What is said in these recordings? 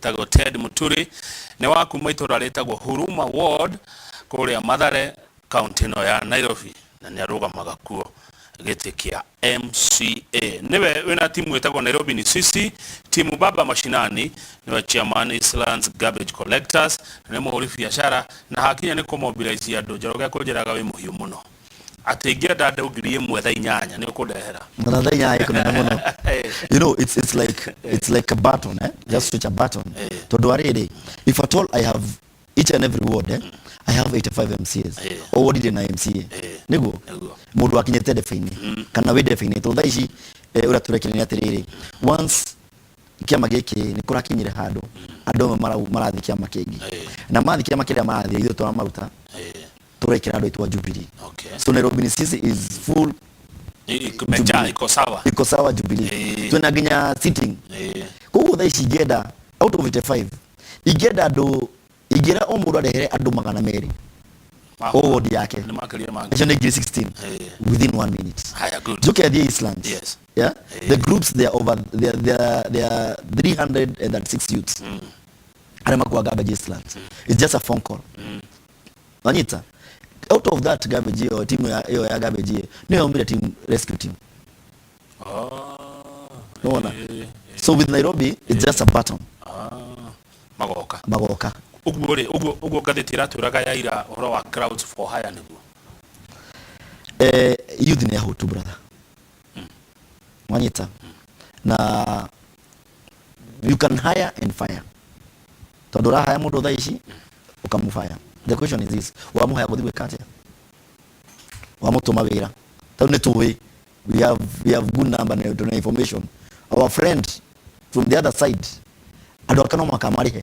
Etagwo Ted Muturi, nĩ wa kuma itũra rĩtagwo Huruma Ward kũrĩa Mathare, kaunti ĩno ya Nairobi, na nĩ arũgamaga kuo gĩtĩ kĩa MCA. Nĩwe wĩna timu ĩtagwo Nairobi ni Sisi, timu Baba Mashinani, nĩwe chairman Eastlands Garbage Collectors, na nĩ mũhũri biacara, na hakinya nĩ kũmobilize andũ, Njoroge akũnjĩraga wĩ mũhiũ mũno. Atĩ ingĩenda andũ 1000 thaa 8 nĩ ũkũndehera. Na thaa 8 kũnene mũno. It's like a button, eh? Just switch a button. Tondũ arĩrĩ, if at all I have each and every ward, eh? I have 85 MCAs. O ward ndĩ na MCA. Nĩguo. Nĩguo. Mũndũ akinyĩte ndebe-inĩ kana wĩ ndebe-inĩ, tondũ thaa ici ũrĩa tũrekire nĩ atĩrĩrĩ, once kĩama gĩkĩ nĩ kũrakinyire handũ andũ amwe marathiĩ kĩama kĩngĩ, na mathiĩ kĩama kĩrĩa marathiĩ, ithuĩ tũramaruta, tũrekĩra andũ aitũ a Jubilee. So Nairobi ni Sisi is full. Imejaa, iko sawa. Iko sawa, Jubilee. Twina nginya sitting. Koguo thaa ici ingĩenda out of 85, ingĩenda andũ, ingĩra o mũndũ arehere andũ 200 o ward yake. Nĩ makĩria mangĩ. Acio nĩ ngiri 16 within one minute. Haya, good. Njoke athiĩ Eastlands. Yeah, the groups, they are over, they are 336 youths arĩa makuaga garbage Eastlands. It's just a phone call. Wanyita, out of that garbage, ĩyo timu ya ĩyo ya garbage ĩyo nĩyo yaumire team rescue team. Nĩwona? So with Nairobi, it's just a button. Ah, magoka. Magoka. Ũguo rĩ, ũguo ngathĩti ĩratwĩraga ya ira ũhoro wa crowds for hire nĩguo? Youth nĩ ahũtu, brother. Wanyita, na you can hire and fire, tondũ ũrahaya mũndũ thaa ici, ũkamũbaya. The question is this: wamũhaya gũthiĩ gwĩka atĩa? Wamũtũma wĩra? Tondũ nĩ tũĩ we have good number na tuna information, our friend from the other side, andũ ake no mũhaka marĩhe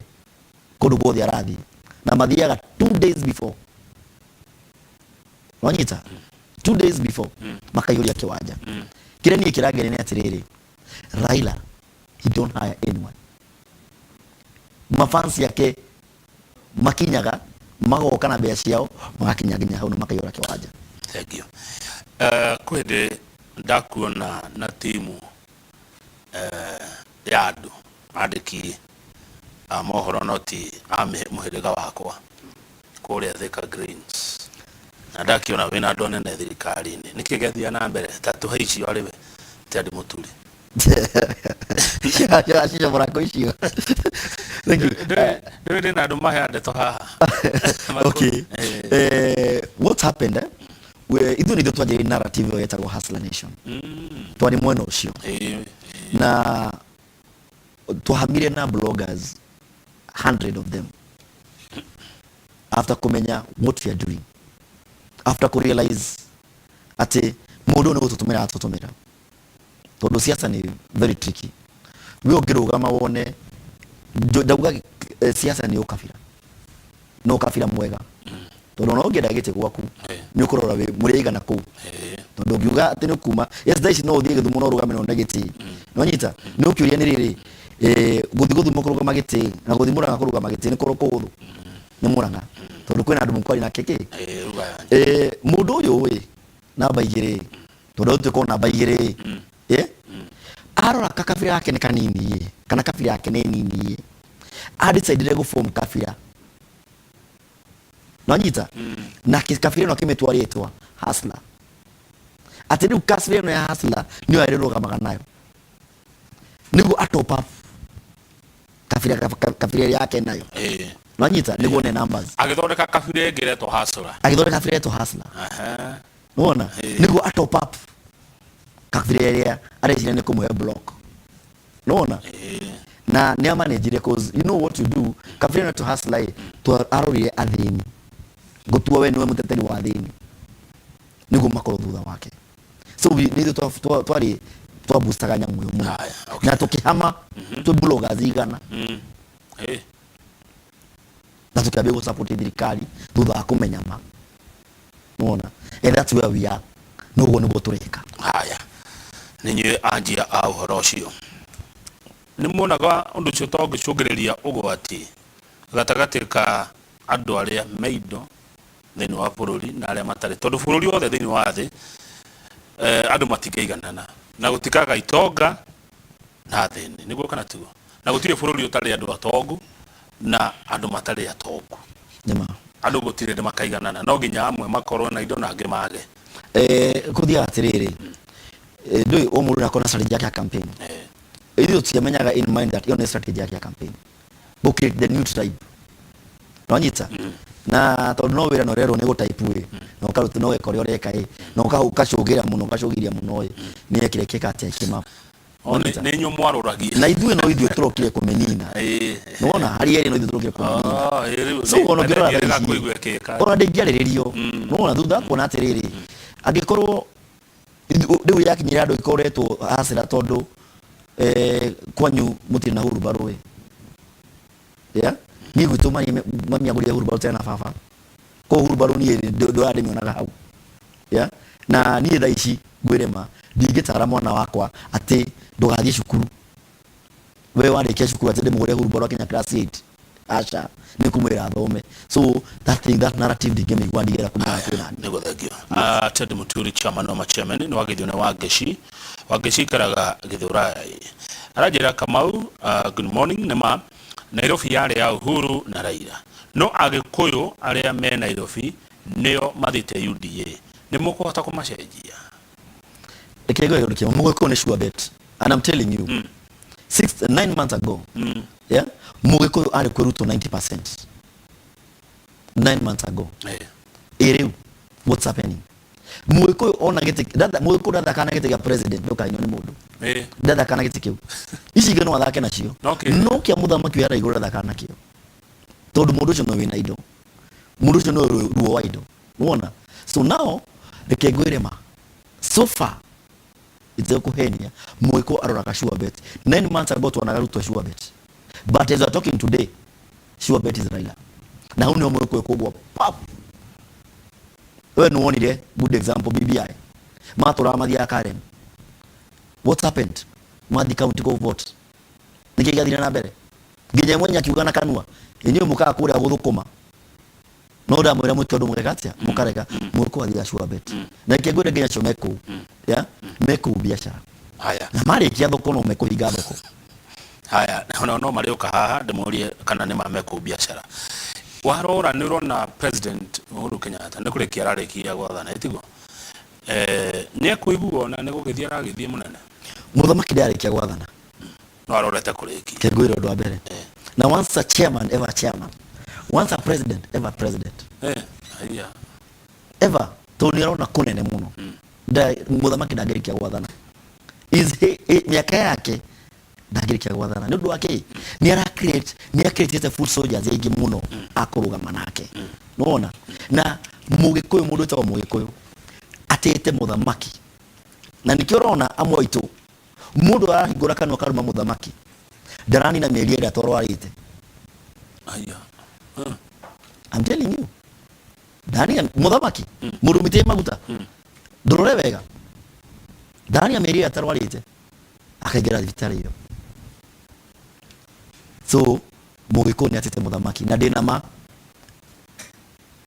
kũndũ guothe arathiĩ, na mathiaga 2 days before. Wanyita, 2 days before makaihũria kĩwanja. Kĩrĩa niĩ kĩrangenia nĩ atĩrĩrĩ, Raila, he don't hire anyone. Mafans yake makinyaga, magoka na mbeca ciao, magakinya nginya hau na makaihũra kĩwanja. Thank you. Kwĩ hĩndĩ ndakuona na timu ya andũ andĩki a mohoro, no ti a mũhĩrĩga wakwa, kũrĩa Thika Greens, na ndakiona wĩna andũ anene thirikari-inĩ. Nĩkĩ gĩathiaga na mbere? Ta tũhe icio arĩ we Ted Muturi. Acicio mũrango icio. Thank you. Ndũĩ ndĩna andũ mahea ndeto haha. Okay. What happened, eh? Ithuĩ nĩ ithuĩ twanjĩrĩirie narrative ĩyo yetagwo Hustler Nation. Twarĩ mwena ũcio na twahamire na bloggers, 100 of them, after kũmenya what we are doing, after kurealize atĩ mũndũ ũyũ nĩ gũtũtũmĩra atũtũmĩra, tondũ siasa nĩ very tricky. We ũngĩrũgama wone ndauga, siasa nĩ ũkabira, no ũkabira mwega, tondũ ona ũngĩenda gĩtĩ gwaku, nĩ ũkũrora wĩ mũrĩ aigana kũu, tondũ ũngiuga atĩ nĩ kuma, yes, thaa ici no ũthiĩ Gĩthumo no ũrũgame na one gĩtĩ. Nĩwanyita? Nĩ ũkĩũria nĩ rĩrĩ, gũthiĩ Gĩthumo kũrũgama gĩtĩ na gũthiĩ Mũrang'a kũrũgama gĩtĩ nĩ kũrĩ kũhũthũ? Nĩ Mũrang'a, tondũ kwĩna andũ mũkwaria nake kĩ. Ruga yanyu. Mũndũ ũyũ ĩ namba 2, tondũ tuĩkwo namba 2 ĩ, arora kakabira gake nĩ kanini ĩ, kana kabira yake nĩ nini ĩ, adecidire gũ form kabira. Nonyita, na kabira ĩno akĩmĩtua rĩtwa Hustler, atĩ rĩu kabira ĩno ya Hustler nĩyo arĩrũgamaga nayo nĩguo a top up kabira ĩrĩa yake nayo. Nonyita, nĩguo ne numbers. Agĩthondeka kabira ĩngĩ ĩretwo Hustler. Agĩthondeka kabira ĩretwo Hustler. Nĩwona? Nĩguo a top up kabira ĩrĩa areciria nĩ kũmũhe block. Nĩwona? Na nĩ amanĩnjire, cause you know what you do, kabira ĩno to Hustler ĩ arorire athĩni, ngũtua we nĩwe mũteteri wa athĩni, nĩguo makorwo thutha wake. So nĩ ithuĩ twarĩ twaboostaga nyamũ ĩyo mũno. Haya, okay. Na tũkĩhama twĩ bloggers 100 na tũkĩambia gũ support thirikari thutha wa kũmenya ma. Nĩwona? And that's where we are. Noguo nĩguo tũreka. Haya, nĩ inyuĩ anjia a ũhoro ũcio, nĩ muonaga ũndũ ũcio to ũngĩcũngĩrĩria ũgwati gatagatĩ ka andũ arĩa me indo thĩinĩ wa bũrũri na arĩa matarĩ, tondũ bũrũri wothe thĩinĩ wa thĩ, andũ matingĩiganana na gũtikaga itonga na athĩni, nĩguo kana tiguo? Na gũtirĩ bũrũri ũtarĩ andũ atongu na andũ matarĩ atongu. Nĩma. Andũ gũtirĩ hĩndĩ makaiganana, no nginya amwe makorwo na indo na angĩ mage. Kũthiaga atĩrĩrĩ, ndũĩ o mũndũ nakorwo na strategy yake ya campaign. Ithuĩ tũtiamenyaga in mind that ĩyo nĩ strategy yake ya campaign, go create the new tribe, nwanyita? Na tondũ no wĩra no ũrerwo nĩ gũtaipu ĩ, na ũkaruta no weka ũrĩa ũreka ĩ, na ũkacũgĩra mũno, ũkacũgĩria mũno ĩ, nĩ yekire kĩka atĩa kĩma. O nĩ inyuĩ mwarũragia. Na ithuĩ no ithuĩ tũrokire kũmĩnina. Nĩwona harĩ erĩ no ithuĩ tũrokire kũmĩnina. Ah, ĩ, rĩu So ona ũngĩrora nĩ thaa ici, kũigua ĩkĩka. Ona ndĩngĩarĩrĩrio. Nĩwona thutha wa kuona atĩrĩrĩ, angĩkorwo rĩu yakinyĩra andũ ikoretwo hasira tondũ kwanyu mũtirĩ na hurumbarũ ĩ, yeah? Niĩ gwitũ mami agũrire hurumbarũ tena baba, koguo hurumbarũ niĩ ndũra ndĩmĩonaga hau, yeah? Na niĩ thaa ici ngwĩre ma, ndingĩtara mwana wakwa atĩ ndũgathiĩ cukuru, we warĩkia cukuru atĩ ndĩmũgũre hurumbarũ akinya class 8. Aca, nĩ kũmwĩra athome. So that thing, that narrative, ndingĩmĩigua, ndigera kumana kwĩ nani. Nĩguo, thengio. Ted Muturi, chairman wa machairman, nĩ wageithio nĩ Wangeci. Wangeci ikaraga Githurai, aranjĩra Kamau, good morning. Nĩ ma Nairobi yarĩ ya Uhuru na Raila, no Agĩkũyũ arĩa me Nairobi nĩo mathiĩte UDA, nĩ mũkũhota kũmacenjia? Reke ngwĩre kĩndũ kĩmwe, Mũgĩkũyũ nĩ sure bet, and I'm telling you, 6, 9 months ago, yeah, Mũgĩkũyũ arĩ kwĩ Ruto 90% 9 months ago. Ĩ rĩu what's happening? Mũgĩkũyũ ona gĩtĩ Mũgĩkũyũ ndathakaga na gĩtĩ gĩa president, ndũkainwo nĩ mũndũ. Ndathakaga na gĩtĩ kĩu, ici ingĩ no athake nacio. No kĩa mũthamaki ũrĩa igũrũ ndathakaga nakĩo, tondũ mũndũ ũcio no wĩna indo, mũndũ ũcio no ruo wa indo, wona? So now reke ngwĩre ma, so far itekũhenia, Mũgĩkũyũ aroraga sure bet. 9 months ago twonaga Ruto sure bet, but as we are talking today, sure bet is Raila. Na hau nĩho Mũgĩkũyũ kũgwa pap. We nĩ wonire good example, BBI matũraga mathiaga Karen. What happened? Mathi county go vote, nĩkĩ gĩathire na mbere? Nginya mwenye akiuga na kanua, inyuĩ mũkaga kũrĩa gũthũkũma, no ndamwĩra mwĩke ũndũ, mũgeka atĩa? Mũkarega. Mũgĩkũyũ athiaga sure bet, na reke ngwĩre, nginya acio me kũu, yeah, me kũu biacara. Haya. Na marĩkia thoko no mekũhinga thoko. Haya, ona no marĩũka haha ndĩmorie kana nĩ ma mekũu biacara. Warora nĩ ũrona President Uhuru Kenyatta nĩ kũrĩkia ararĩkia gwathana, ĩtiguo? Nĩ ekũiguo na nĩ gũgĩthiĩ aragĩthiĩ mũnene. Mũthamaki ndarĩkia gwathana. No arorete kũrĩkia. Ke ngwĩre ũndũ wa mbere, na once a chairman, ever a chairman, once a president, ever a president. Haya. Ever, tondũ nĩ arona kũnene mũno. Mũthamaki ndangĩrĩkia gwathana. Mĩaka yake ndangĩrĩkia gwathana. Nĩ ũndũ wa kĩ? Nĩ ara create, nĩ acreatĩte foot soldiers aingĩ mũno akũrũgama nake, nĩwona? Na Mũgĩkũyũ, mũndũ wĩtagwo Mũgĩkũyũ atĩte mũthamaki, na nĩkĩo ũrona amwe aitũ, mũndũ arahingũra kanua karuma mũthamaki, ndaranina mĩeri ĩrĩa twarwarĩte. Haya. I'm telling you, ndanina mũthamaki, mũndũ mĩtĩe maguta, ndũrore wega, ndanina mĩeri ĩrĩa atarwarĩte akaingĩra thibitarĩ ĩyo. So Mũgĩkũyũ nĩ atĩte mũthamaki, na ndĩna ma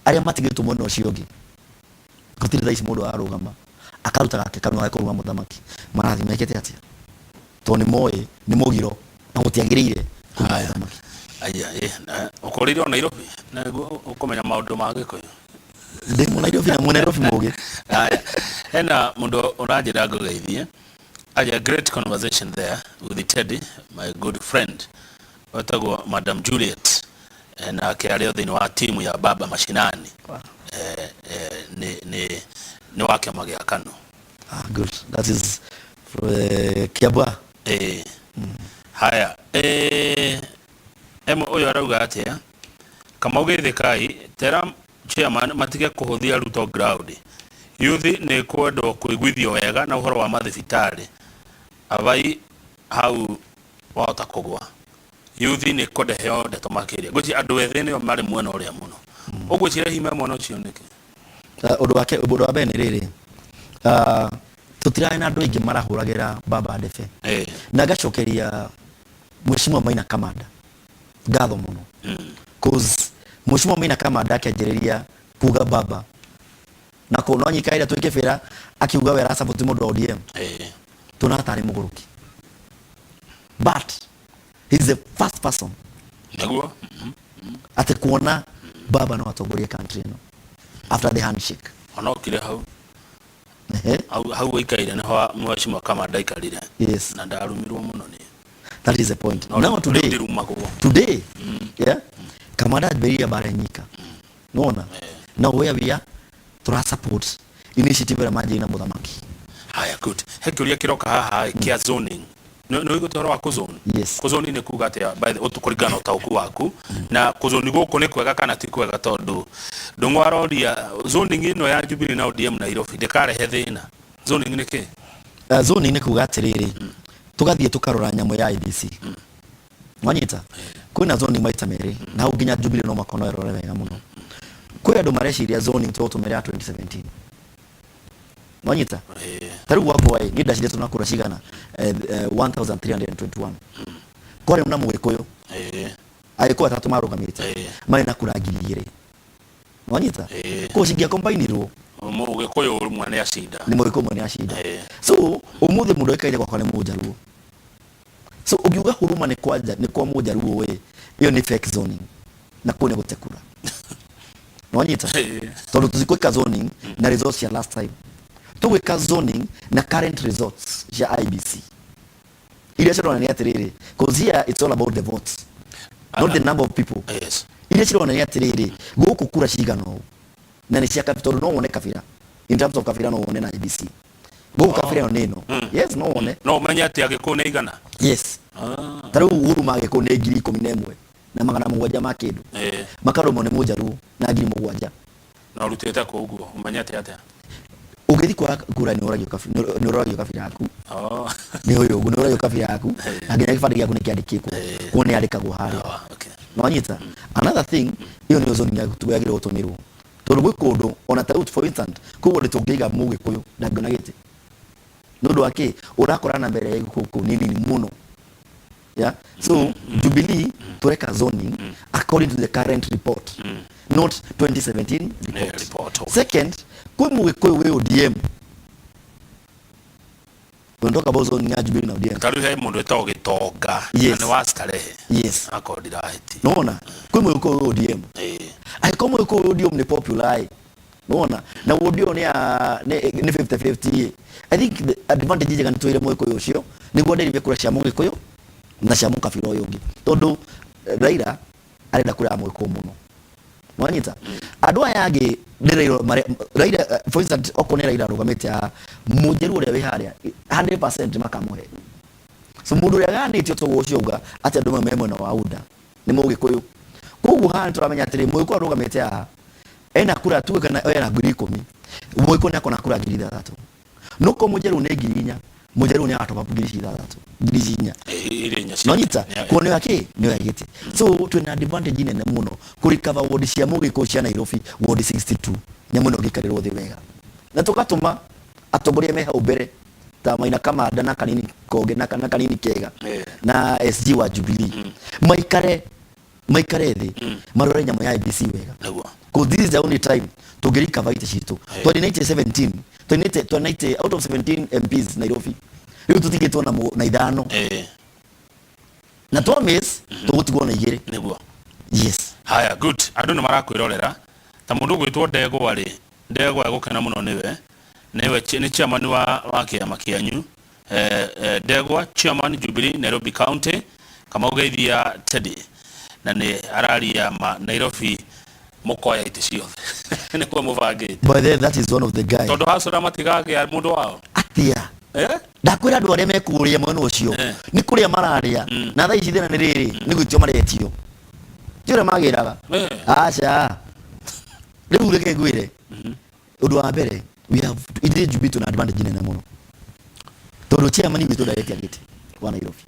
arĩa matigĩtwo mwena ũcio ũngĩ, gũtirĩ thaa ici mũndũ ararũgama akaruta gake kanua gake kũruma mũthamaki. Marathiĩ mekĩte atĩa? Tondũ nĩ moĩ nĩ mũgiro na gũtiagĩrĩire kũruma Haya. mũthamaki. Aya, na ũkũrĩire o Nairobi na nĩguo ũkũmenya maũndũ ma Gĩkũyũ. Ndĩ Mũnairobi na Mũnairobi mũgĩ. Haya, hena mũndũ ũranjĩra ngũgeithie. Aja, great conversation there with Teddy, my good friend, wetagwo Madam Juliet. Nake arĩ o thĩinĩ wa timu ya Baba Mashinani. Nĩ wa kĩama gĩa KANU. Ah, good, that is Kiambaa. Haya, emo ũyũ arauga atĩa? Kamau Gĩthĩkai, tera chairman matige kũhũthia Ruto ground. Youth nĩ kwendwo kũiguithio wega na ũhoro wa mathibitarĩ, abai hau wahota kũgwa. Youth nĩ kwenda heo ndeto makĩria, ngwĩciria andũ ethĩ nĩo marĩ mwena ũrĩa mũno. Ũgwĩciria hihi me mwena ũcio nĩkĩ? Ũndũ wake, ũndũ wa mbere nĩ rĩrĩ, tũtirarĩ na andũ aingĩ marahũragĩra baba ndebe. Na ngacokeria Mheshimiwa Maina Kamanda ngatho mũno, cause Mheshimiwa Maina Kamanda akĩanjĩrĩria kuga baba na kũ no nyika ĩrĩa twĩ kĩbĩra, akiuga we arasupport mũndũ wa ODM, tuona tarĩ mũgũrũki, but He's the first person Nĩguo. Atĩ kuona baba no atongorie country ĩno after the handshake. Onokire hau. Ehe. Hau hau waikaire niho mheshimiwa Kamanda aikarire. Yes. Na ndarumirwo mũno nĩ. That is the point. No, Now rĩu today, ndirumagwo. today, yeah, Kamanda ambĩrĩria mbara nyika. Nona now where we are, tura support initiative ĩrĩa manjĩrĩ na mũthamaki. Haya, good. He kĩũria kĩroka haha kĩa zoning. Nĩ ũiguĩte ũhoro wa kũzone? Yes. Kũzoni nĩ kuga atĩa by the kũringana na ũtaũku waku, na kũzoni gũkũ nĩ kwega kana ti kwega? Tondũ Ndũng'ũ aroria zoning ĩno ya Jubilee na ODM Nairobi ndĩkarehe thĩna. Zoning nĩ kĩ? Zoning nĩ kuga atĩrĩrĩ, tũgathiĩ tũkarora nyamũ ya IEBC. Wanyita, kwĩna zoning maita merĩ, na hau nginya Jubilee no makono ĩrore wega mũno. Kwĩ andũ mareciria zoning tũgũtũmĩra ya 2017. Wanyita? Ta rĩu gwakwa ĩ, niĩ ndacindĩtwo na kura cigana? 1321. Kwarĩ na Mũgĩkũyũ, Agĩkũyũ atatũ marũgamĩte, marĩ na kura 2000. Wanyita? Koguo cingĩakombainirwo, Mũgĩkũyũ ũmwe nĩ acinda. Nĩ Mũgĩkũyũ ũmwe nĩ acinda. So ũmũthĩ mũndũ aikaire gwakwa nĩ Mũnjaruo. So ũngiuga Huruma nĩ kwa nĩ kwa Mũnjaruo ĩ, ĩyo nĩ fake zoning na kũu nĩ gũte kura. Wanyita? Tondũ tũtikwĩka zoning na results cia last time, tũgwĩka zoning na current results cia IEBC iria cironania atĩrĩrĩ, cause here it's all about the votes, not the number of people. Iria cironania atĩrĩrĩ, gũkũ kura cigana ũũ na nĩ cia kabira, tondũ no wone kabira, in terms of kabira no wone na IEBC gũkũ kabira ĩyo nĩ ĩno. Yes, no wone. No ũmenye atĩ Agĩkũyũ nĩ igana. Yes. Ta rĩu Huruma Agĩkũyũ nĩ 17,700 ma kĩndũ, makarũmwo nĩ Mũnjaruo na 7,000. Na ũrutĩte kũ ũguo ũmenyete atĩa? Ũgĩthiĩ kuoya kura nĩ ũroragio kabira yaku. Nĩ ũyũ ũguo, nĩ ũroragio kabira yaku na nginya gĩbandĩ gĩaku nĩ kĩandĩkĩtwo kuo, nĩ yandĩkagwo harĩa. Nĩwanyita? Another thing, ĩyo nĩyo zoning yagĩrĩirwo gũtũmĩrwo, tondũ gwĩ kũndũ ona ta rĩu, for instance, kwĩ kũndũ tũngĩiga Mũgĩkũyũ ndangĩona gĩtĩ. Nĩ ũndũ wa kĩ? Ũrakora namba ĩrĩa ĩ kũu nĩ nini mũno. Yeah, so Jubilee tũreka zoning according to the current report, not 2017 report. Report, okay. Second, kwĩ Mũgĩkũyũ wĩ ODM. When talk about zoning ya Jubilee na ODM, Ta rĩu he mũndũ wĩtagwo Gĩtonga na nĩ wa Starehe. Akorwo ndirahĩtia. Nona kwĩ Mũgĩkũyũ wĩ ODM. Angĩkorwo Mũgĩkũyũ wĩ ODM nĩ popular ĩ, nona na ward ĩyo nĩ ya nĩ 50-50 ĩ, I think the advantage njega nĩ twĩre Mũgĩkũyũ ũcio nĩguo nderivie kura cia Mũgĩkũyũ na cia mũkabira ũyũ ũngĩ, tondũ Raila arenda kura ya Mũgĩkũyũ mũno. Nwanyita? Andũ aya angĩ nĩ Raila Raila, for instance, okorwo nĩ Raila arũgamĩte haha, Mũnjaruo ũrĩa wĩ harĩa 100% makamũhe. So mũndũ ũrĩa aganĩtio toguo ũcio uga atĩ andũ me mwena wa UDA nĩ Mũgĩkũyũ. Koguo haha nĩ tũramenya atĩrĩ, Mũgĩkũyũ arũgamĩte haha ena kura tuge kana ena 10,000, Mũgĩkũyũ nĩ akona kura 6,000. No ko Mũnjaruo nĩ 4,000, Mũnjaruo nĩ agatopa 6,000, 4,000. Iria inya Nonyita kuo nĩ akĩ nĩ oya gĩtĩ. So twĩna advantage nene mũno kũrikava ward cia Mũgĩkũyũ cia Nairobi, ward 62, nyamũ ĩno ĩngĩikarĩrwo thĩ wega na tũgatũma atongoria me hau mbere ta Maina Kamanda na Kanini Konge na Kanini Kega na SG wa Jubilee maikare maikare thĩ marore nyamũ ya IEBC wega. Because this is the only time tũngĩrikava itĩ citũ. 2017, 20 20 out of 17 MPs Nairobi, rĩu tũtigĩtwo na ithano na twa miss tũgũtigwo na igĩrĩ. Yes. Haya, good. Andũ nĩ marakwĩrorera ta mũndũ ũgwĩtwo Ndegwa rĩ, Ndegwa egũkena mũno nĩwe nĩ chairman wa kĩama kĩanyu. Ndegwa, chairman Jubilee Nairobi County. Kamau geithia Teddy na nĩ araria ma Nairobi mũkoya itĩ ciothe nĩkuo mũbangĩte. By the way, that is one of the guy. Tondũ hacũra matigagĩa mũndũ wao. Atia? Eh? Ndakwĩra andũ arĩa mekũrĩa mwena ũcio nĩ kũrĩa mararĩa, na thaa ici thĩna nĩ rĩrĩ, nĩ gwĩtio maretio, ti ũrĩa magĩraga. Aca, rĩu reke ngwĩre ũndũ wa mbere, we have ithuĩ Jubilee tuna advantage nene mũno, tondũ chairman witũ ndaretia gĩtĩ wa Nairobi.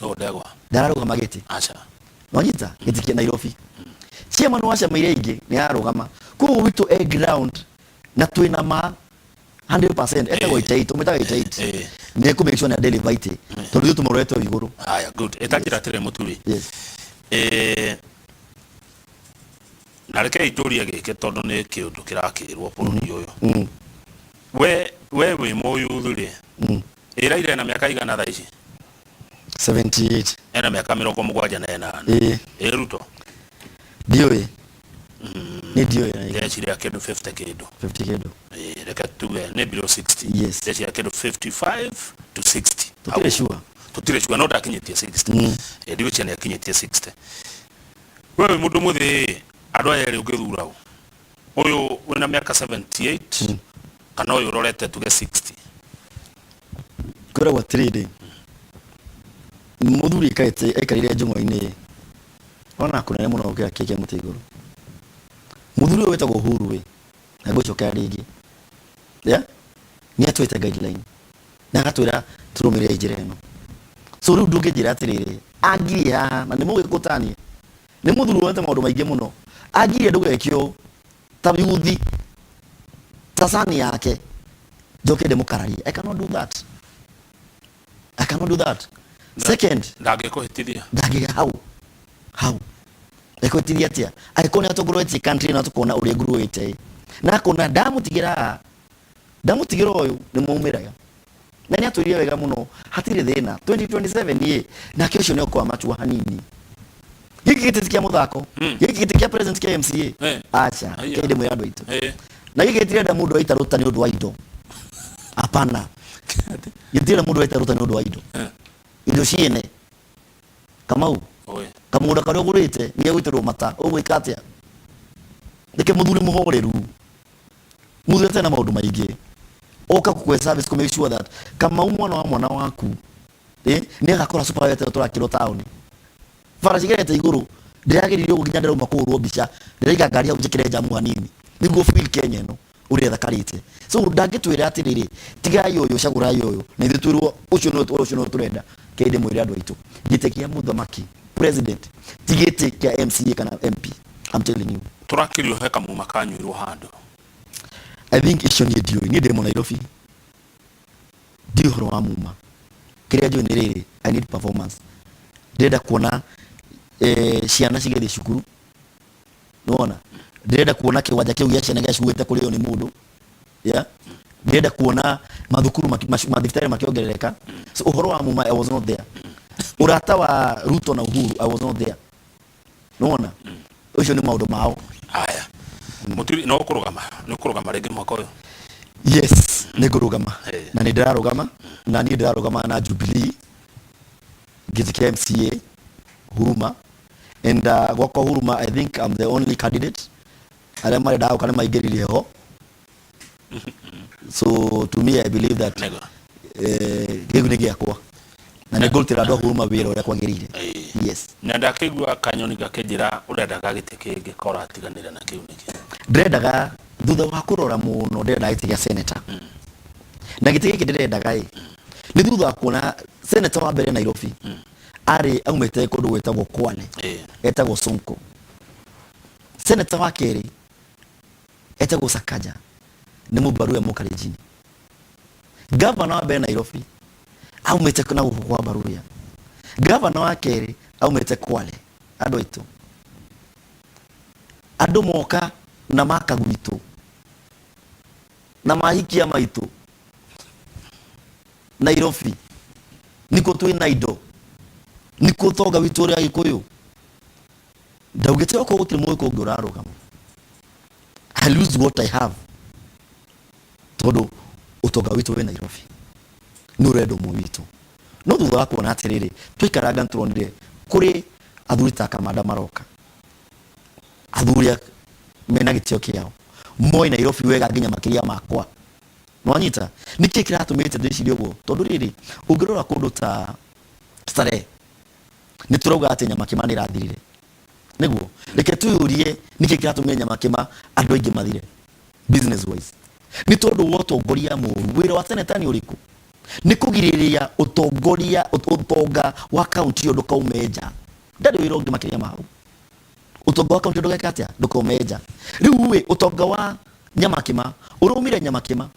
Ũũ Ndegwa? Ndararũgama gĩtĩ. Aca. Nwanyita? Gĩtĩ kĩa Nairobi, chairman wa ciama iria ingĩ nĩ ararũgama. Koguo witũ e ground na twĩna ma 100% etagwo Ichait, tũmwĩtaga Ichait. Nĩ ekũ make sure nĩ adeliver itĩ, tondũ ithuĩ tũmũrorete o igũrũ. Haya, good. Ĩtanjĩra atĩrĩ, mũturi. Yes. Na rekei njũrie gĩkĩ, tondũ nĩ kĩũndũ kĩrakĩrwo bũrũri ũyũ. We wĩ mũyuthu rĩ, ĩ Raila ena mĩaka igana thaa ici? 78. Ena mĩaka 78. Ĩĩ. Ĩ Ruto? Ndiũĩ, nĩ ndiũĩ. Ndĩreciria kĩndũ 50 kĩndũ. 50 kĩndũ. Ĩ, reke tuge nĩ below 60. Yes. Ndĩreciria kĩndũ 55 to 60. Tũtirĩ sure. Tũtirĩ sure, no ndakinyĩtie 60. Ĩ, ndigwĩciria nĩ akinyĩtie 60. We wĩ mũndũ mũthĩ, andũ aya erĩ ũngĩthura ũ? Ũyũ wĩna mĩaka 78 kana ũyũ ũrorete tuge 60? Kwĩragwo atĩrĩrĩ, mũthuri aikarĩte, aikarĩire njũng'wa-inĩ ona kũnene mũno gũkĩra kĩ kĩa mũtĩ igũrũ. Mũthuri ũyũ wĩtagwo Uhuru ĩ, na ngũcokera rĩngĩ, yeah? Nĩ atwĩte guideline na agatwĩra tũrũmĩrĩre njĩra ĩno. So rĩu ndũngĩnjĩra atĩrĩrĩ, angirie haha na nĩ mũgĩkũtanie, nĩ mũthuri wonete maũndũ maingĩ mũno, angirie ndũgeke ũũ ta yuthi ta sani yake njoke ndĩmũkararie. I cannot do that, I cannot do that. Second, Ndangĩkũhĩtithia. Ndangĩgĩa hau hau ekwĩtithia atĩa angĩkorwo nĩ atongoretie country na tukona ũrĩa nguruĩte na akona ndamũtigĩra haha, ndamũtigĩra ũyũ nĩ maumĩraga na nĩ atwĩrire wega mũno hatirĩ thĩna 2027 ĩ nake ũcio nĩ ũkwa matua hanini. Gĩkĩ gĩtĩ ti kĩa mũthako. Gĩkĩ gĩtĩ kĩa president kĩa MCA. Aca. Aya. Kĩndĩ mwĩra andũ aitũ. Na gĩkĩ gĩtirenda mũndũ aita rũta nĩ ũndũ wa indo, hapana. Gĩtirenda mũndũ aita rũta nĩ ũndũ wa indo. Indo ciene, Kamau. Oe. Kamũgũnda karĩa ũgũrĩte nĩ egũitĩrwo mata, ũgwĩka atĩa? Reke mũthuri mũhoreru, mũthuri atarĩ na maũndũ maingĩ, oka gũkũhe service, kũ make sure that Kamau mwana wa mwana waku nĩ agakora super wete tũrakĩrwo taũni bara cigerete igũrũ. Ndĩrageririe ũguo nginya ndĩrauma kũhũrwo mbica, ndĩraiga ngari hau njĩkĩre njamu hanini nĩguo feel Kenya ĩno ũrĩa ĩthakarĩte. So ndangĩtwĩra atĩrĩrĩ, tigai ũyũ, cagũrai ũyũ, na ithuĩ twĩrwo ũcio nĩwe, ũcio nĩwe tũrenda. Kĩndĩ mwĩre andũ aitũ, gĩtĩ kĩa mũthamaki president ti gĩtĩ kĩa MCA kana MP, I'm telling you. Tũrakĩrio he kamuma kanyuirwo handũ. I think icio niĩ ndiũĩ, niĩ ndĩ Mũnairobi, ndiũĩ ũhoro wa muma. Kĩrĩa njũĩ nĩ rĩrĩ, I need performance. Ndĩrenda kuona ciana cigĩthiĩ cukuru, nĩwona? Ndĩrenda kuona kĩwanja kĩu gĩa ciana gĩa cukuru gĩtekũrĩo nĩ mũndũ, yeah? Ndĩrenda kuona mathukuru mathibitarĩ makĩongerereka. So ũhoro wa muma, I was not there. Ũrata wa Ruto na Uhuru, I was not there, nĩwona? Ũcio nĩ maũndũ mao. Aya. Mũturi, no ũkũrũgama? Nĩ ũkũrũgama rĩngĩ mwaka ũyũ? Yes, nĩ ngũrũgama. Na nĩ ndĩrarũgama, na niĩ ndĩrarũgama na Jubilee gĩtĩ kĩa MCA Huruma, and gwakwa Huruma I think I'm the only candidate. Arĩa marenda gũka nĩ maingĩririe ho. So to me, I believe that Nĩguo. Gĩu nĩ gĩakwa na nĩ ngũrutĩra andũ a Huruma wĩra ũrĩa kwagĩrĩire. Yes. Na ndakĩigua kanyoni gakĩnjĩra ũrendaga gĩtĩ kĩngĩ koratiganĩra na kĩu nĩkĩ? Ndĩrendaga, thutha wa kũrora mũno, ndĩrendaga gĩtĩ gĩa senator. Na gĩtĩ gĩkĩ ndĩrendaga ĩ nĩ thutha wa kuona senator wa mbere Nairobi arĩ aumĩte kũndũ gwĩtagwo Kwale, etagwo Sonko. Senator wa kerĩ etagwo Sakaja, nĩ mũbaruya Mũkalenjin. Gavana wa mbere Nairobi aumĩte na gũkũ kwa Baruya, gavana wa kerĩ aumĩte Kwale. Andũ aitũ, andũ moka na maka gwitũ na mahikia maitũ Nairobi nikuo twĩna indo, nikuo ũtonga witũ ũrĩa Gĩkũyũ. Ndaugĩte okorwo gũtirĩ mũgĩkũyũ ũngĩ ũrarũgama, I lose what I have, tondũ ũtonga witũ wĩ Nairobi, nĩ ũrenda ũmwe witũ. No thutha wa kuona atĩrĩrĩ, twaikaranga nĩ tũronire kũrĩ athuri ta Kamanda maroka, athuri mena gĩtĩo kĩao, moĩ Nairobi wega nginya makĩria makwa. Nĩwanyita nĩkĩ kĩratũmĩte ndĩcirie ũguo? Tondũ rĩrĩ, ũngĩrora kũndũ ta Starehe, nĩ tũrauga atĩ Nyamakĩma nĩ ĩrathirire. Nĩguo reke twĩyũrie nĩkĩ kĩratũmire Nyamakĩma andũ aingĩ mathire business wise. Nĩ tondũ wa ũtongoria mũru. Wĩra wa seneta nĩ ũrĩkũ? Nĩ kũgirĩrĩria ũtongoria, ũtonga wa kaunti ĩyo ndũkaume nja. Ndarĩ wĩra ũngĩ makĩria ma hau. Ũtonga wa kaunti ndũgeka atĩa? Ndũkaume nja. Rĩu ĩ ũtonga wa Nyamakĩma ũraumire Nyamakĩma,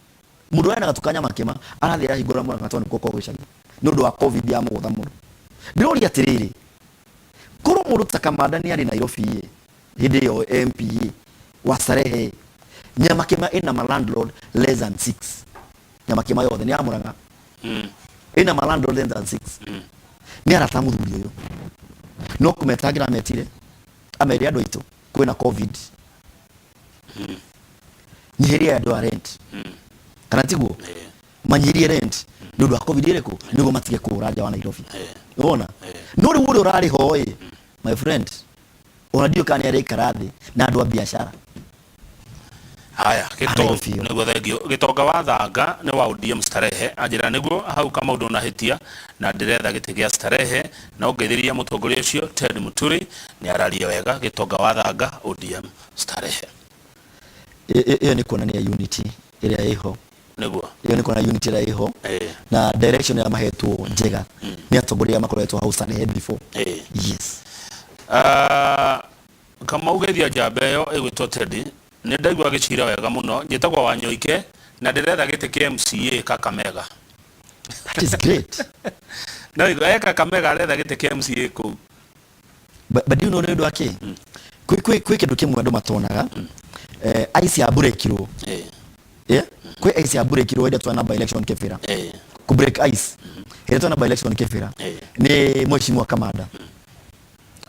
mũndũ ũrĩa gatuka Nyamakĩma arathiĩ arahingũra mũrang'a tondũ nĩkuo kwao gĩcagi nĩ ũndũ wa COVID ya mũgũtha mũno. Ndĩroria atĩrĩrĩ, korwo mũndũ ta Kamanda nĩ arĩ Nairobi ĩ hĩndĩ ĩyo MP ĩ wa Starehe, Nyamakĩma ĩna ma landlord less than 6. Nyamakĩma yothe nĩ ya Mũrang'a, ĩna ma landlord less than 6. Nĩ arata a mũthuri ũyũ. No kũmetangĩra ametire, amerie andũ aitũ kwĩna COVID. Nyihĩria andũ a rent. Kana tiguo? Manyihirie rent nĩ ũndũ wa COVID ĩrĩkũ? Nĩguo matige kũũra nja wa Nairobi. Wona? No rĩu ũrĩa ũrarĩha ĩ, my friend, ona ndiũĩ kana nĩ araikara thĩ na andũ a biacara. Haya, gĩto Araiga biũ. Nĩguo thengio. Gĩtonga wa Thanga nĩ wa ODM Starehe anjĩra nĩguo hau Kamau ndũnahĩtia na ndĩretha gĩtĩ gĩa Starehe na ũngeithĩria mũtongoria ũcio Ted Muturi nĩ araria wega. Gĩtonga wa Thanga, ODM Starehe. Ĩyo nĩ kuonania unity ĩrĩa ĩho. Nĩguo. Ĩyo nĩ kuonania unity ĩrĩa ĩho na direction ĩrĩa mahetwo njega nĩ atongoria arĩa makoretwo hau Starehe before. Yes. Ah, Kamau geithia njamba ĩyo ĩgwĩtwo Teddy. Nĩ ndaigua agĩcira wega mũno. Njĩtagwo Wanyoike na ndĩretha gĩtĩ kĩa MCA Kakamega. That is great. No igua e Kakamega aretha gĩtĩ kĩa MCA kũu. But do you know nĩ ũndũ wa kĩ? Kwĩ kĩndũ kĩmwe andũ matonaga. Ice ya burekirwo. Yeah? Kwĩ ice ya burekirwo hĩndĩ ĩrĩa twana by election Kĩbĩra. Ku break ice. Hĩndĩ ĩrĩa twana by election Kĩbĩra. Nĩ mheshimiwa Kamanda.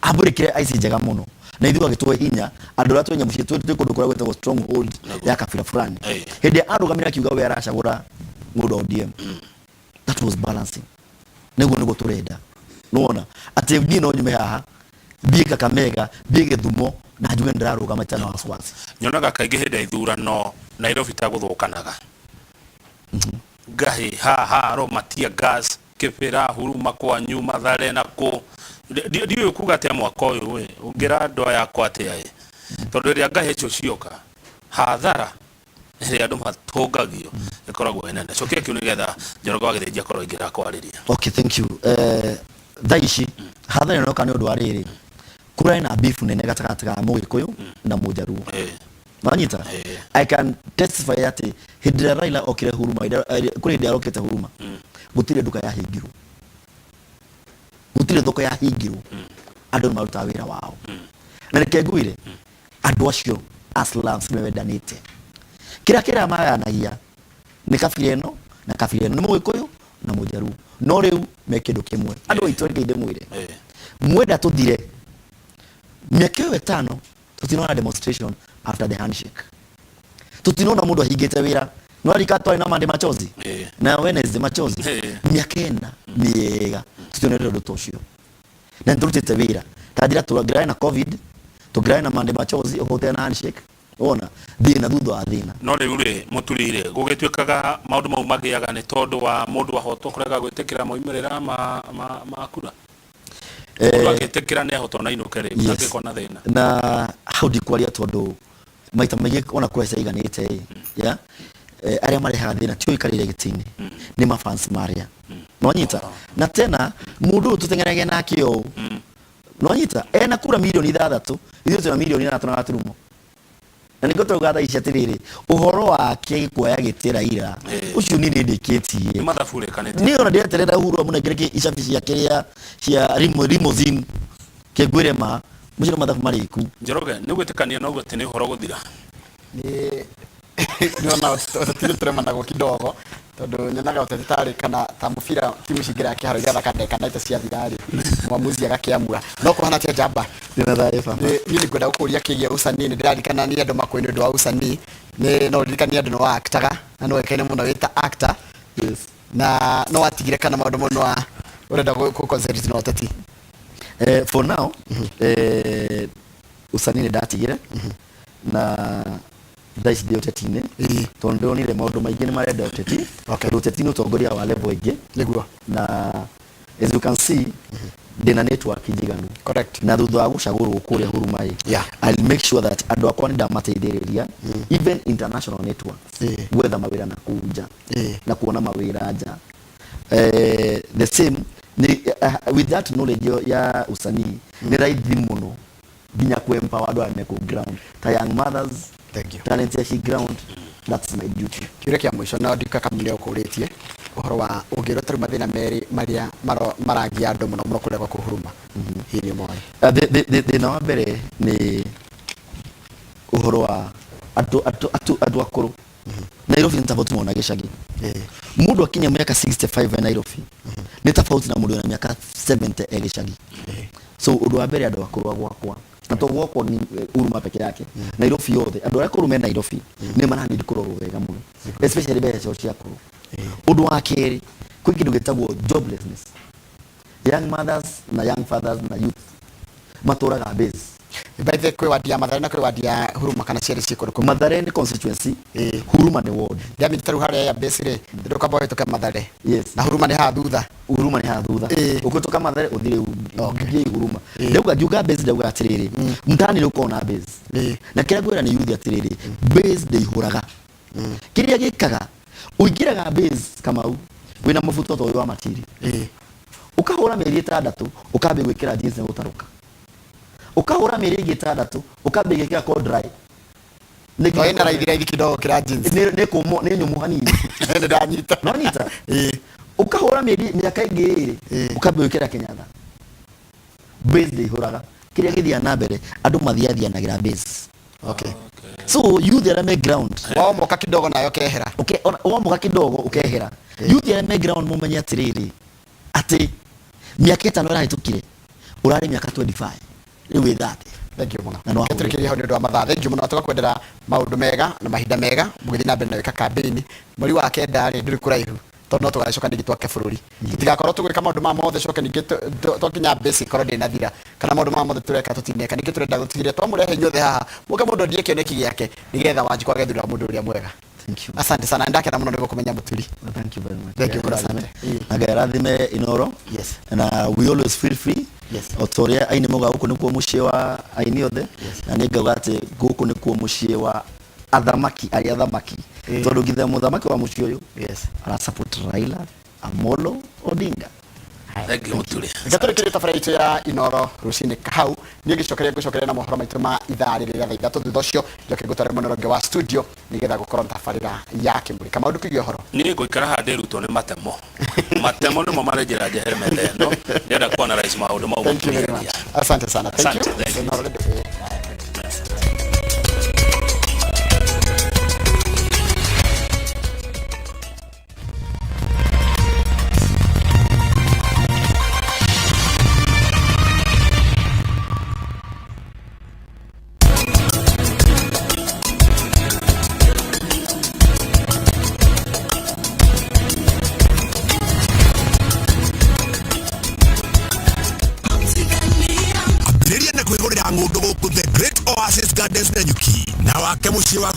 Ambũrĩkire ice njega mũno na ithuĩ agĩtũhe hinya andũ arĩa twĩ nyamũ twĩ kũndũ kũrĩa gwĩtagwo stronghold ya kabira fulani. Hĩndĩ ĩrĩa arũgamire akiuga we aracagũra mũndũ wa ODM, that was balancing. Nĩguo tũrenda nĩwona atĩ niĩ no nyume haha thiĩ Kakamega, thiĩ Gĩthumo na njuge nĩndĩrarũgama itarĩ na wasiwasi. Nyonaga kaingĩ hĩndĩ ya ithurano Nairobi ta gũthũkanaga. Ngahi haha Roma tear gas Kĩbĩra, Huruma kwanyu, Mathare na kũ. Ndiũĩ kuga atĩa mwaka ũyũ ĩ, ũngĩra andũ aya akwa atĩa ĩ. Tondũ ĩrĩa ngahi icio cioka, hathara ĩrĩa andũ matũngagio ĩkoragwo ĩ nene. Cokia kĩu nĩgetha Njoroge wa Gĩthĩnji akorwo aingĩra kwarĩria. Okay, thank you. Thaa ici hathara ĩno yoka nĩ ũndũ wa rĩrĩ, kũrarĩ na beef nene gatagatĩ ka Mũgĩkũyũ na Mũjaruo. Wanyita? I can testify atĩ hĩndĩ ĩrĩa Raila okire Huruma, kũrĩ hĩndĩ arokĩte Huruma, gũtirĩ nduka yahingirwo, gũtirĩ thoko yahingirwo, andũ nĩ marutaga wĩra wao. Na reke ngwĩre, andũ acio a slums nĩ mendanĩte. Kĩrĩa kĩramagayanagia nĩ kabira ĩno na kabira ĩno, nĩ Mũgĩkũyũ na Mũjaruo. No rĩu me kĩndũ kĩmwe. Andũ aitũ reke ndĩmwĩre, mwenda tũthire mĩaka ĩyo ĩtano tutinona demonstration after the handshake, tutinona mundu ahingite wira. No arika twari na Monday machozi na Wednesday machozi. Miaka ĩna mĩega tutionete ũndũ ta ũcio na nĩtũrutĩte wĩra ta njĩra tũngĩrarĩ na COVID, tũngĩrarĩ na Monday machozi ũhũte na handshake wona thĩna thutha wa thĩna. No rĩu rĩ, Mũturi rĩ, gũgĩtuĩkaga maũndũ mau magĩaga nĩ tondũ wa mũndũ ahotwo kũrega gwĩtĩkĩra moimĩrĩra ma kura. Mũndũ agĩtĩkĩra nĩ ahotwo na inũke rĩ, gũtangĩkorwo na thĩna. Na hau ndikwaria tondũ maita maingĩ ona kura ciaiganĩte ĩ, ya arĩa marehaga thĩna ti ũikarĩire gĩtĩ-inĩ, nĩ mafans marĩa nonyita. Na tena mũndũ ũyũ tũteng'eragia nake ũũ nonyita ena kura 6 milioni, ithuĩ twĩna 8 milioni na gaturumo, na nĩkĩo tũrauga thaa ici atĩrĩrĩ, ũhoro wake kuoya gĩtĩ Raila ũcio niĩ nĩndĩkĩtie. Nĩ mathabu ũrĩkanĩtie. Niĩ ona ndĩreterera Uhuru amũnengere icabi cia kĩrĩa cia limousine kĩngwĩre ma mũcio nĩ mathabu marĩku. Njoroge, nĩ ũgwĩtĩkania na ũguo atĩ nĩ ũhoro gũthira? Nĩ nĩona ũteti nĩ tũremanagwo kidogo tondũ nyonaga ũteti tarĩ kana ta mũbira, timu cingĩraga kĩharo igathaka ndagĩka 90 ciathira rĩ, mwamuzi agakĩamua. No kũhana atĩa, njamba? Ndĩna thayũ, baba. Niĩ nĩ ngwenda gũkũria kĩgiĩ usanii. Nĩ ndĩraririkana niĩ andũ makũĩ nĩ ũndũ wa usanii, nĩ no ũririkanie andũ nĩ wa actaga na nĩ woĩkaine mũno wĩ ta actor. Yes. Na no watigire kana maũndũ mau no ũrenda kũ concentrate na ũteti? For now, usanii nĩ ndatigire na thaa ici ndĩ ũteti-inĩ tondũ ndĩronire maũndũ maingĩ nĩ marenda ũteti, tondũ ũteti nĩ ũtongoria wa level ĩngĩ. Na as you can see, ndĩna network njiganu. Na thutha wa gũcagũrwo kũrĩa Huruma ĩ, I'll make sure that andũ akwa nĩ ndamateithĩrĩria, even international networks, gwetha mawĩra na kũu nja na kuona mawĩra nja. The same ni, with that knowledge ya usanii nĩ raithi mũno nginya ku empower andũ arĩa me kũu ground ta young mothers. Thank you. Talent ya ci ground, that's my duty. Kĩũria kĩa mũico na ndika kamũnĩ ũkũrĩtie ũhoro wa ũngĩrwo tarĩu mathĩna merĩ marĩa maragia andũ mũno mũno kũrĩa gwaku Huruma, hihi nĩ moĩ? Thĩna wa mbere nĩ ũhoro wa andũ akũrũ. Nairobi nĩ tofauti mũno na gĩcagi. Mũndũ akinya mĩaka 65 e Nairobi. Nĩ tofauti na mũndũ wĩna mĩaka 70 e gĩcagi. So ũndũ wa mbere, andũ akũrũ a gwakwa, na to gwakwa ni Huruma peke yake, Nairobi yothe, andũ arĩa akũrũ me Nairobi nĩ maranidi kũrorwo wega mũno, especially mbeca ciao cia akũrũ. Ũndũ wa kerĩ, kwĩ kĩndũ gĩtagwo joblessness. Young mothers na young fathers na youth matũraga base. By the kwĩ wadi ya Mathare na kwĩ wadi ya Huruma, kana cierĩ ciĩ kũndũ kũmwe? Mathare nĩ constituency, Huruma nĩ ward. Ndiamenya ta rĩu harĩa ya base rĩ, ndũkamba ũhĩtũke Mathare. Yes. Na Huruma nĩ haha thutha. Huruma nĩ haha thutha. Ũkĩhĩtũka Mathare ũthiĩ ũthiĩ Huruma. Ndauga, ngiuga base, ndauga atĩrĩrĩ, mtaani nĩ ũkoragwo na base. Na kĩrĩa ngwĩra nĩ youth atĩrĩrĩ, base ndĩihũraga. Kĩrĩa gĩkaga, ũingĩraga base Kamau wĩna mũbuto ta ũyũ wa matiri, ũkahũra mĩeri 6, ũkambia gwĩkĩra jeans na gũtarũka, ũkahũra mĩeri ĩngĩ 6, ũkambia gwĩkĩra corduroy. To ĩna raithi raithi kidogo kĩra jeans. Nĩ kũmũ, nĩ nyũmũ hanini. Nĩ ndanyita. No nyita. Ũkahũra mĩeri mĩaka ĩngĩ 2, ũkambia gwĩkĩra kĩnyatha. Base ndĩihũraga. Kĩrĩa gĩthiaga na mbere, andũ mathiathianagĩra base. So youth arĩa me ground, Waomoka kidogo nayo kehera. Okay, wamoka kidogo ukehera. Youth arĩa me ground, mumenye atĩrĩrĩ, atĩ mĩaka 5 ĩrahĩtũkire ũrarĩ mĩaka 25, rĩu wĩ 30. Thank you mũno. Na no ahũthĩre. Tũrĩkĩrie hau nĩ ũndũ wa mathaa. Thank you mũno, tũgakwendera maũndũ mega na mahinda mega mũgĩthiĩ na mbere na gwĩka campaign. Mweri wa kenda rĩ, ndũrĩ kũraihu, tondũ no tũgagĩcoka ningĩ twake bũrũri. Tũtigakorwo tũgwĩka maũndũ maya mothe, coke ningĩ twakinya base ikorwo ndĩnathira, kana maũndũ maya mothe tũreka tũtineka. Ningĩ tũrenda gũtigĩrĩra twamũrehe inyuothe haha, mũke mũndũ endie kĩoneki gĩake, nĩgetha Wanjikũ agethurĩra mũndũ ũrĩa mwega. Thank you. Asante sana, ndakena mũno nĩ gũkũmenya, Mũturi. Well, thank you very much. Thank you, Ngai asante. arathime. Na Ngai arathime Inoro. Na we always feel free. O ta ũrĩa aini maugaga, gũkũ nĩkuo mũciĩ wa aini othe, na nĩ ngauga atĩ gũkũ nĩkuo mũciĩ wa athamaki arĩa athamaki, tondũ nginya mũthamaki wa mũciĩ ũyũ arasupport Raila Amolo Odinga. Thank you, Mũturi. Reke tũrĩkĩrie tabarĩra itũ ya Inoro rũcinĩ hau. Niĩ ngĩcokeria, ngũcokeria na mohoro maitũ ma ithaa rĩrĩ rĩa thaa 3. Thutha ũcio njoke ngũtware mwena ũrĩa ũngĩ wa studio, nĩgetha gũkorwo na tabarĩra ya Kĩmũrĩka maũndũ kĩgiĩ ũhoro. Niĩ ngũikara haha ndĩrutwo nĩ matemo. Matemo nĩmo marenjera njehere metha ĩno, ndĩrenda kuanalyze maũndũ mau. Thank you very Mũturi. much, asante sana, thank Asante, you. thank you. Inoro Radio. Ambĩrĩria na kwĩgũrĩra ng'ũndũ gũkũ The Great Oasis Gardens Nanyuki, na wake mũciĩ waku.